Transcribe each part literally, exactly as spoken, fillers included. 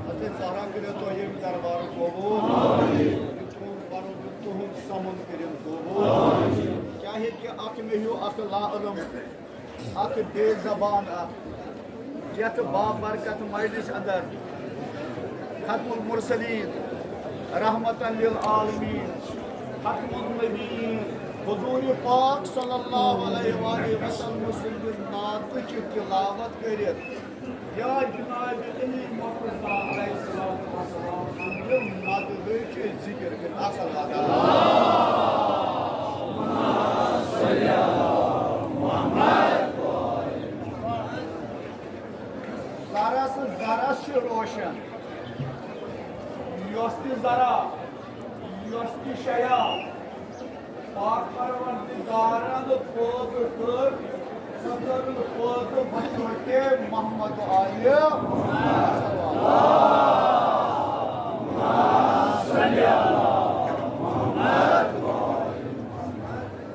حضرت زہرا کٔرِو تۄہہِ ییٚمہِ دربارُک قبوٗل۔ یہِ تُہُنٛد پَنُن، تُہُنٛد سَمُن کٔرِن قبوٗل۔ چاہے کہِ اَکھ مےٚ ہیوٗ اَکھ لا علم، اَکھ بے زبان اَکھ، یَتھ بابرکت مجلس اندر ختم المرسلین، رحمتاً للعالمین، ختم النبیین، حضور پاک صلی اللہ علیہ وآلہ وسلم سٕنٛدِ نعتٕچ تلاوت کٔرِتھ، یا جناب علی مرتضیٰ علیہ الصلوۃ والسلام سٕنٛدِ مددٕچ ذکر کٔرِتھ۔ اکھ صلوات۔ ذرس، ذرس چھِ روشن، یۄس تہِ ذرا، یۄس تہِ شیا، پاک پروردگارن پٲدٕ کٔر، سۄ کٔرٕن پٲدٕ بحضرت محمد علی۔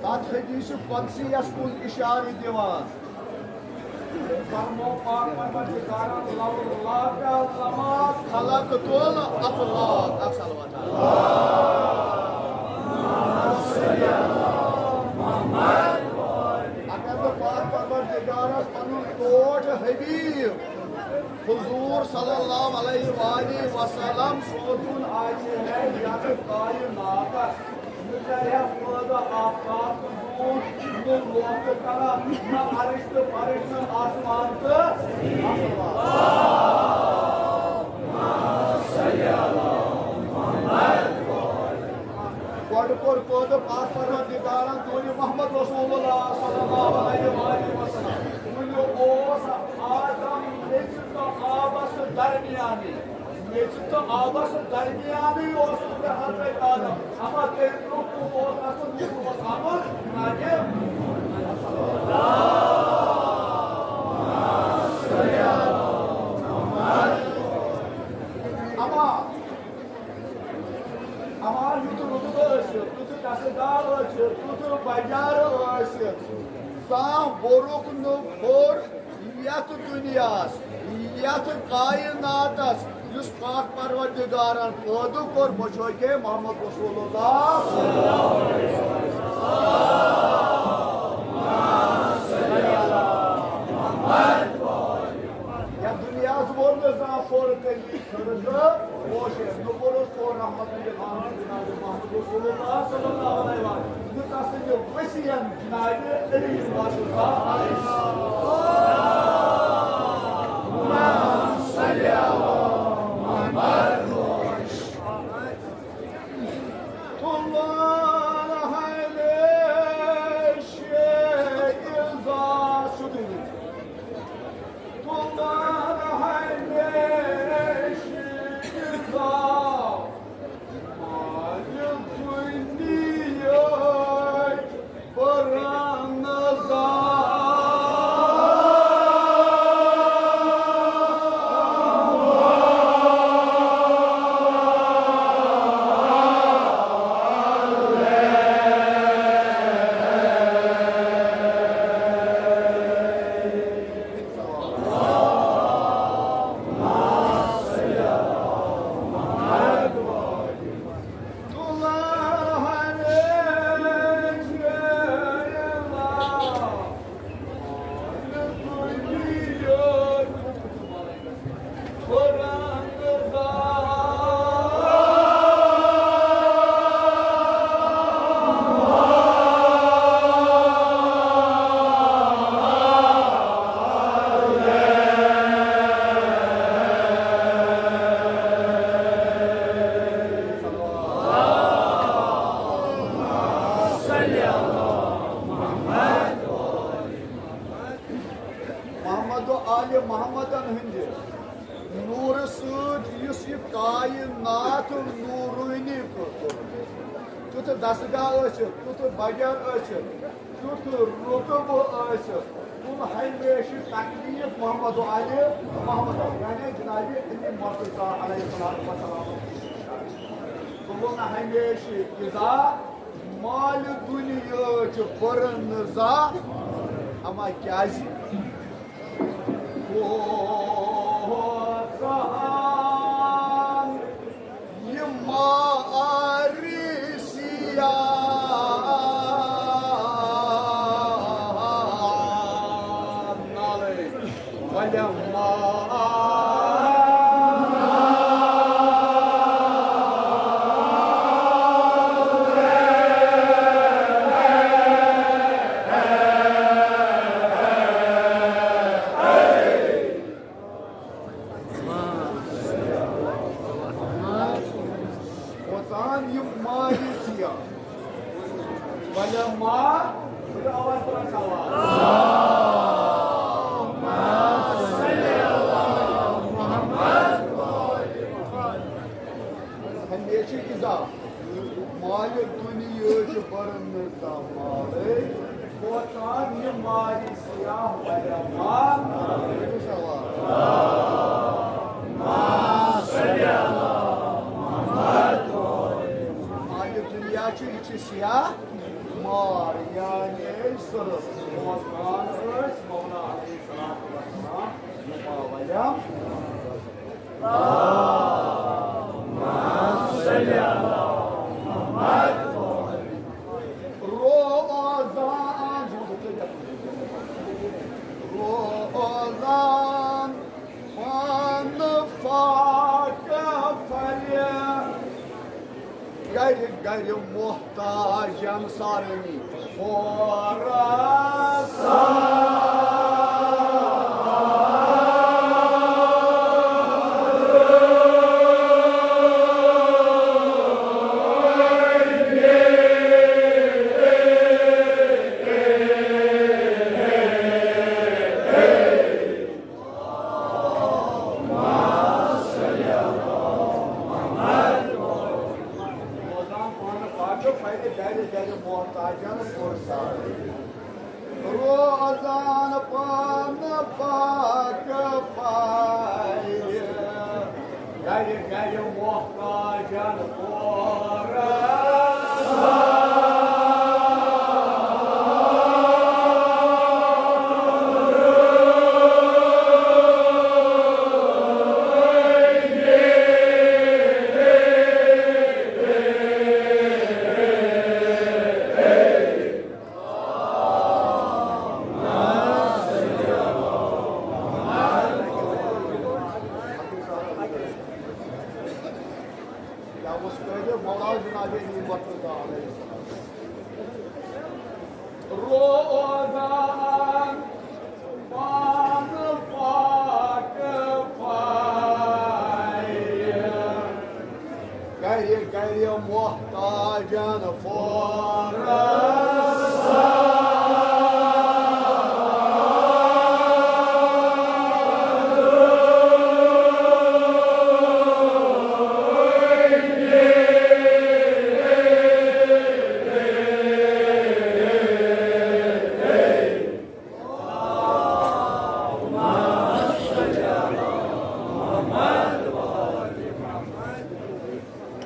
تتھ حدیث قدسی یس کُن اشارٕ دِوان۔ فرمو پاک پروردگارن، لولا کا لما خلقت الافلاک۔ اکھ صلوات۔ اگر نہٕ پاک پروردگارس پنُن ٹوٹھ حبیب حضور صلی اللہ علیہ وآلہ وسلم سوزُن آسہِ ہے یتھ کائناتس، نہ کرِ ہا پٲدٕ آفتاب تہٕ روٗد، نہ لوکھ کران، نہ عرش تہٕ فرش، نہ آسمان تہٕ۔ گۄڈٕ کوٚر پٲدٕ پاک پروردگارن نوٗرِ محمد رسول اللہ صلی اللہ علیہ وآلہ وسلم۔ وُنہِ اوس آدم میٚژِ تہٕ آبس درمیانٕے۔ میٚژِ تہٕ آبس درمیانٕے اوسُس بہٕ حضرت آدم۔ اما تیٚلہِ برٛونٛہہ کُن اوس اَتھ نوٗر اوس آمُت ناگہِ۔ کائناتس یُس پاک پروردگارن پٲدٕ کوٚر، بہٕ چھُس ییٚکیٛاہ محمد رسول اللہ۔ یتھ دُنیاہس ووٚن نہٕ زانٛہہ فورٕ تٔمۍ کھٔڑ تہٕ پوشے نُکُرس کوٚر رحمت اللہ خان جناب محمد رسول اللہ صلی اللہ علیہ وسلم۔ یہِ تسٕنٛدِ وصیت جناب علی رسول اللہ علیہ السلام۔ تُلان ہمیشہِ عزا سُدٕرِ۔ تُلان ہمیشہِ عزا مالہِ دُنیاہٕچ پرن زا۔ محمد و آل محمدن ہٕنٛدِ نوٗرٕ سۭتۍ یُس یہِ کائنات نوٗرٲنی کوٚر، تیُتھ دستگاہ ٲسِتھ، تیُتھ بغیر ٲسِتھ، تیُتھ رُتبہٕ ٲسِتھ، کُل ہمیشہِ تکلیف محمد و آل محمد، یعنی جناب علی مرتضیٰ علیہ الصلوۃ والسلام۔ کُلُن ہمیشہِ اِزا مالہِ دُنیاہٕچ پٔرن زا، اما کیازِ؟ کوسان یہِ مارِ سیاہ نالے۔ وۄتان یِم ماجہِ چھِ یا۔ ولما، بہٕ آواز کران سوال۔ ہمیشہِ اِزا مالہِ دُنیاہٕچ پٔرن زا مالے۔ وۄتان یِم ماجہِ سیاہ ولما۔ مالہِ دُنیا چھُ، یہِ چھُ سیاہ مار، یعنی سُرُس۔ وۄتان ٲسۍ مولا علیہ الصلوۃ والسلام، یِم ولم۔ روزان، روزان پانہٕ فاقہٕ پھلہِ، گرِ گرِ محتاجن سارنٕے فورس۔ روزان پانہٕ پاکہٕ پھلہِ، گرِ گرِ محتاجن فورس۔ روزان پانہٕ پاکہٕ پھلہِ، گرِ گرِ محتاجن فورس۔ روزان پانہٕ پاک پایہِ، کرِ کرِ محتاجن فورس۔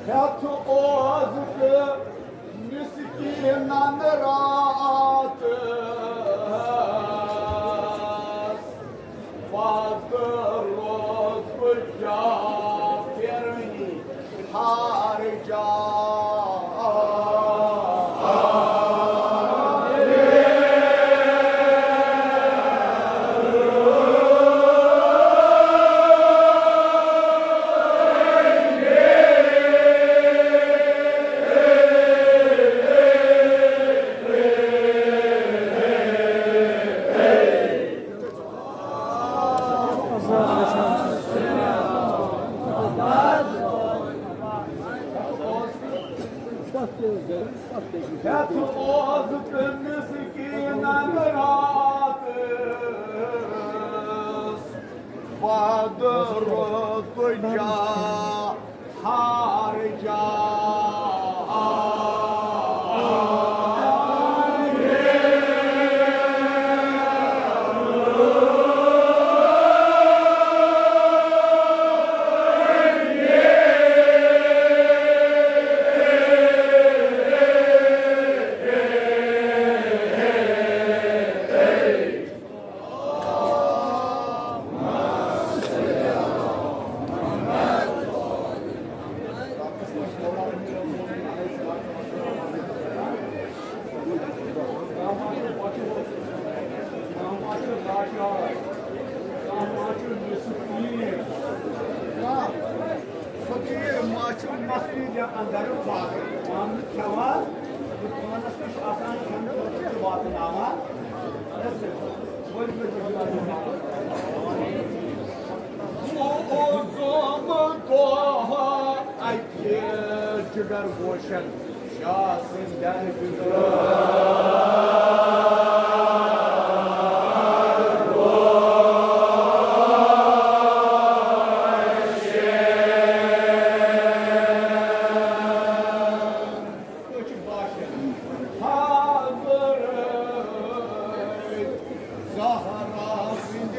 ہٮ۪تھ اوس بہٕ مسکیٖنن راتس پتہٕ روٗدُس بہٕ جافرنی ہار جا۔ ہٮ۪تھ اوس تٔمِس کِنن راتس بدر تجا ہار جا۔ فقیٖر ما چھُ مسجد اندر فاقہٕ پانہٕ کھٮ۪وان، یہِ پانس نِش آسان کھٮ۪نہٕ خٲطرٕ تہِ واتناوان۔ بہٕ اوسُم دۄہ اَکہِ جگر گوشن شاہ سٕنٛدٮ۪ن جگر۔ أچھ باشن حاضر زہرا سٕنٛدِ۔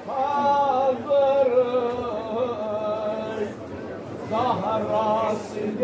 حاضر زہرا سٕنٛدِ۔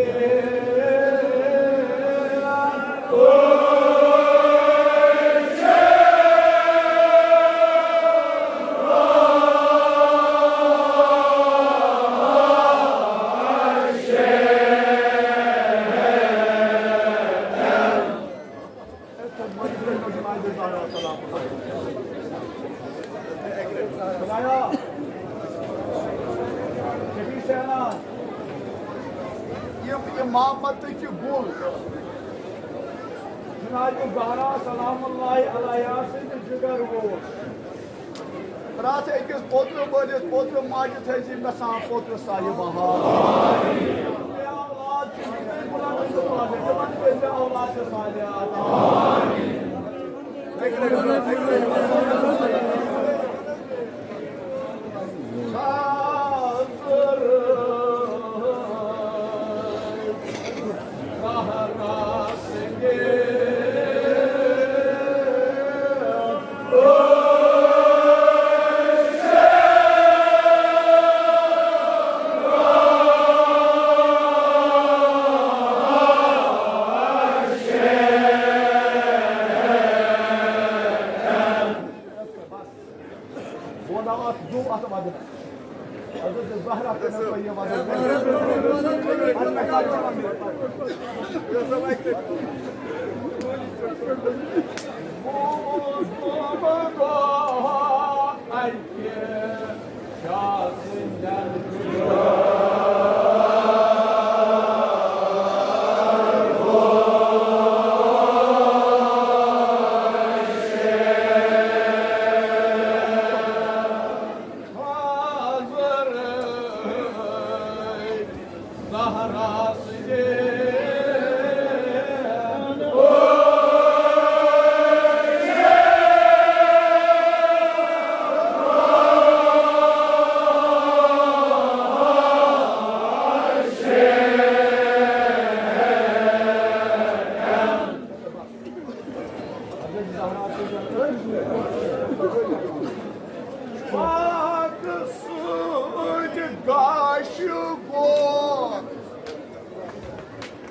یِم امامتٕکۍ گُل جناب زہرا سلام اللہ علیہا سٕنٛدۍ جگر وول۔ پرٛٮ۪تھ أکِس پوترٕ وٲلِس، پوترٕ ماجہِ تھٲیزِ مےٚ سان پوترٕ صالح بہار۔ اولاد چھِ تِمن تہِ اولاد چھِ صالحات۔ حضرت زہرا کٔرِو تُہۍ یہِ وَنُن۔ پاکہٕ سۭتۍ گاشہِ گوٚو،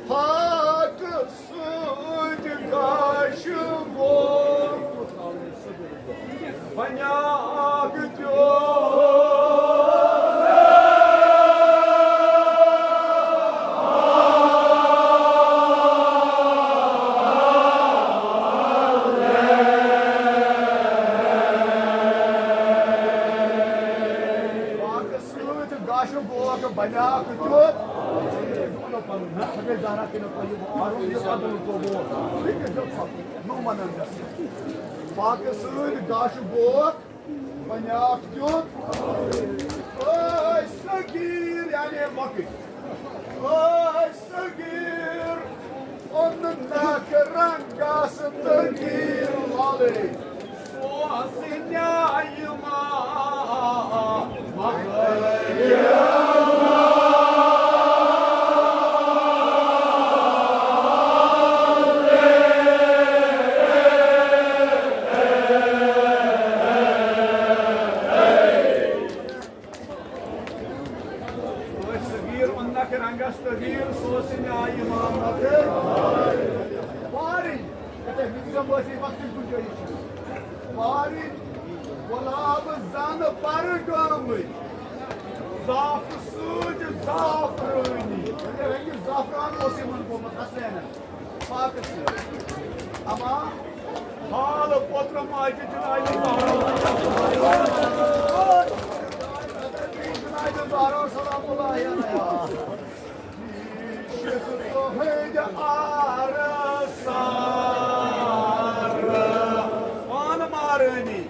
پاکہٕ سۭتۍ گاشہِ گوٚو، بنیاکھ دیو۔ پاکہٕ سۭتۍ گاشہِ گوٚو بنیاکھ دیو۔ پنُن نہ، سۄ گٔے زہرا کِنہٕ تۄہہِ؟ آرام یہِ پَتہٕ ووٚن ژےٚ ووت۔ یہِ کیٛاہ چھُ نومَن اندر؟ پاکہٕ سۭتۍ گاشہِ گوٚو بنیاکھ دیُت۔ اے صغیٖر، یعنی مۄکٕلۍ۔ اے صغیٖر، اوٚن نکھ رنگس تغیٖر والٕے۔ سوز نیایہِ ما مۄکلٲیِتھ۔ أتھۍ صغیٖر اوٚننکھ رنگس تغیٖر، سُہ اوس نہٕ آیہِ محمد۔ وارِنۍ، یتھ أسۍ مِکسم ٲسۍ، وقتٕچ گُنجٲیِش چھِ۔ وارِنۍ گۄلاب زن پرٕ گٲمٕتۍ، زعفہٕ سۭتۍ زعفرٲنی۔ یعنی رنگہِ زعفران اوس یِمن گوٚمُت حسنینن۔ پاکس سۭتۍ۔ اما حال پوتر ماجہِ جنابِ زہرا۔ جنابِ زہرا سلام اللہ علیہا۔ شیخ تُہٕنٛدِ آرٕ سارٕ پانہٕ مارٲنی۔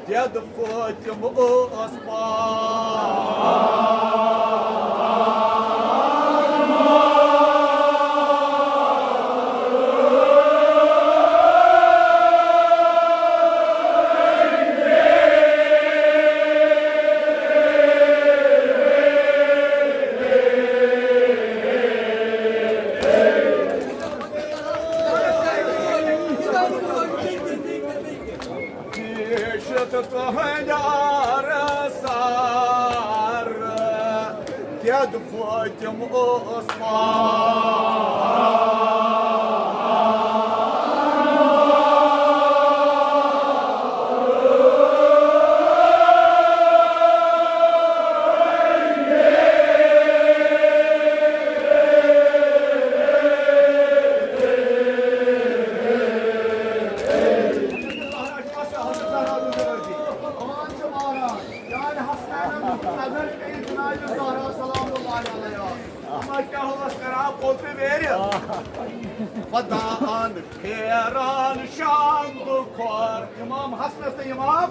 دٮ۪د فٲطِمہٕ ٲس پاک۔ عیٖشت تُہٕنٛدِ آرٕ سارٕ، دٮ۪د فٲطِمہٕ اوس پاک۔ خدا ان پھیران شاند کھۄر۔ امام حسنس تہٕ امام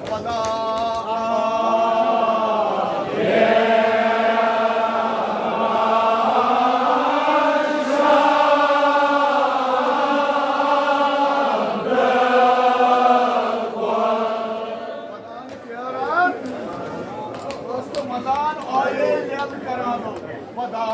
خدا۔ پھیران ٲس تہٕ مَزان آیے یَلہٕ کران۔ خدا۔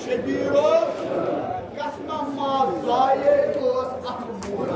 شبیرو، یس نہ ماں زایے ٲس اتھ مورا۔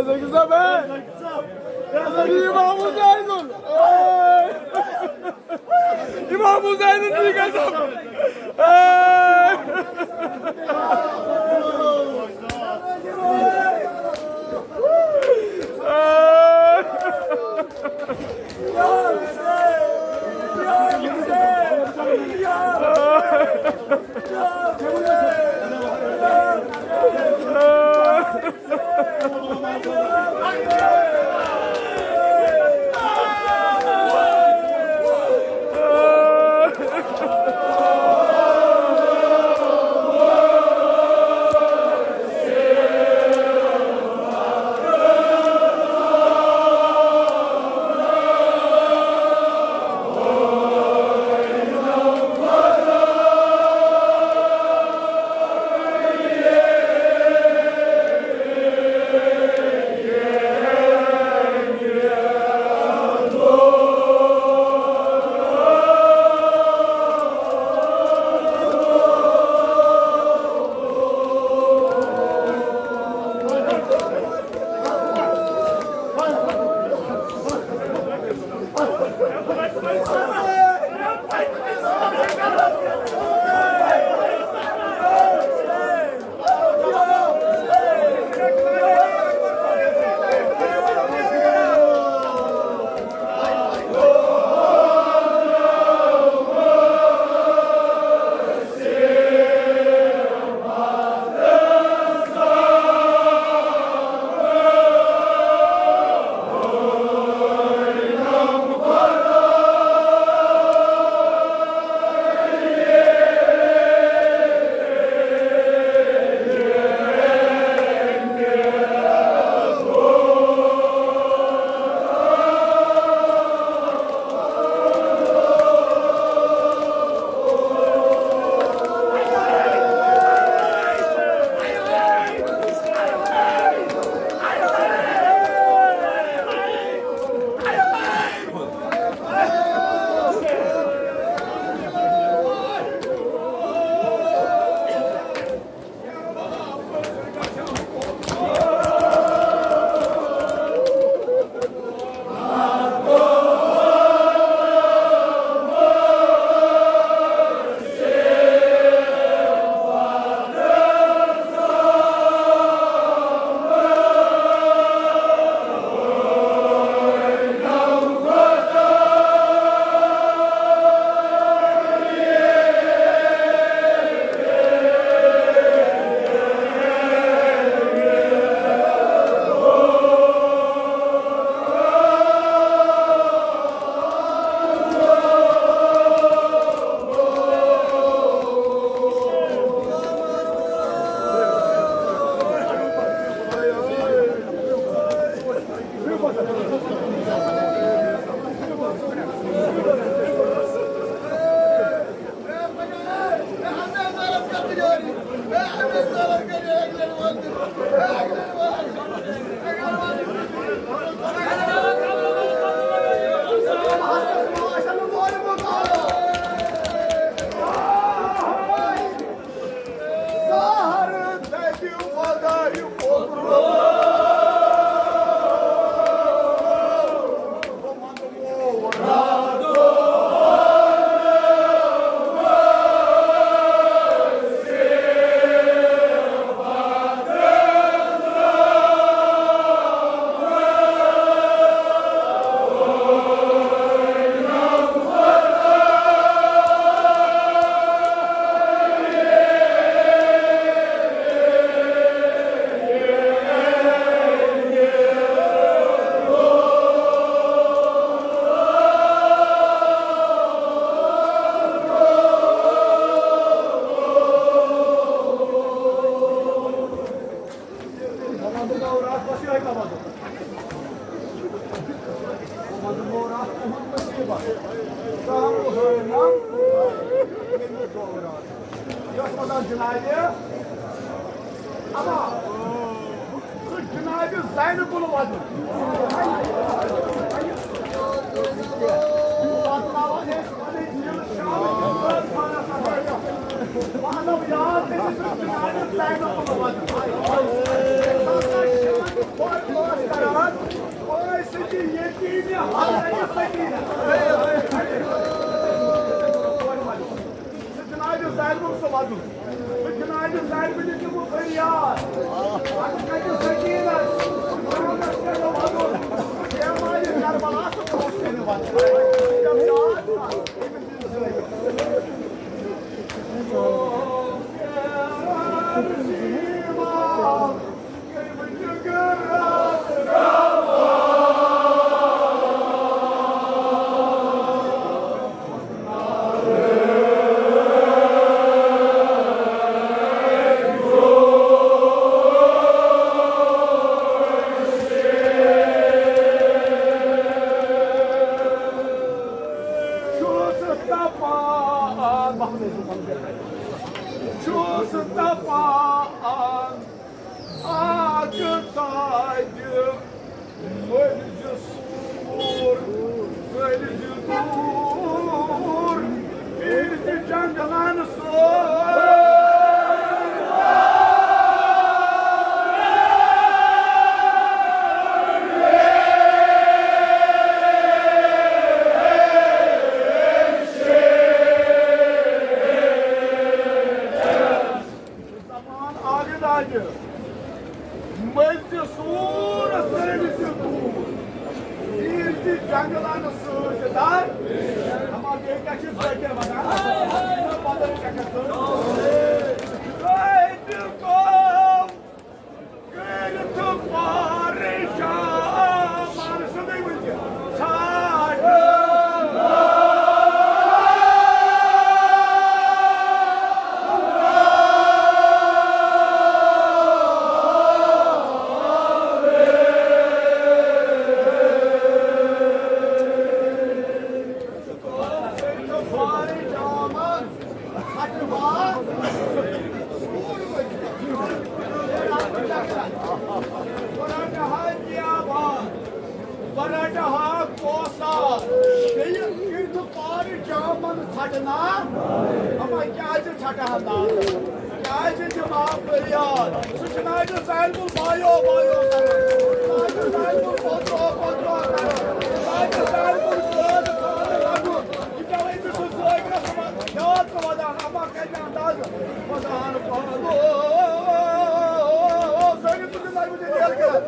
امام حسین۔ امام حسین۔ جناب زینب الوزن۔ چھُس تپان، چھُس تپان، آگ تاج۔ مٔلۍ زِ سوٗر، مٔلۍ زِ دوٗر، پھِرِ زِ جنگلن سۭتۍ۔ زمان آگے داجہِ۔ مٔلۍ تہِ سوٗر سٲری تہِ دوٗر۔ تیٖر تہِ جنگلن سۭتۍ در۔ اما بیٚیہِ کیٛاہ چھِ ذٲکِر وَنان؟ بدل کیٛاہ چھِ ذٲکِر؟ رٲتۍ کٔم کٔرِتھ پریشان سُنٛدٕے ؤنۍ تہِ۔ ژھانٛڈ۔ بہٕ رٹہٕ ہا کوسا، بیٚیہِ کٔرۍ تہٕ پارٕ جامن ژھٹہٕ نا۔ اما کیٛازِ ژھٹہٕ ہا نا؟ کیٛازِ دِمہٕ ہا فریاد؟ سُہ چھُ ناجہِ زینبُل بایو بایو کران۔ ناجہِ زینبُل پوترو پوترو کران۔ ناجہِ زینبُل پٲدٕ پٲدٕ لگُن۔ یہِ کیٛاہ وَنہِ سُہ زٲگرس منٛز یاد تہٕ ودان۔ اما کَتہِ اندازٕ ودان پانہٕ۔ زٲنِو تُہۍ لگوٕ تیٚلہِ ییٚلہِ کیٛاہ؟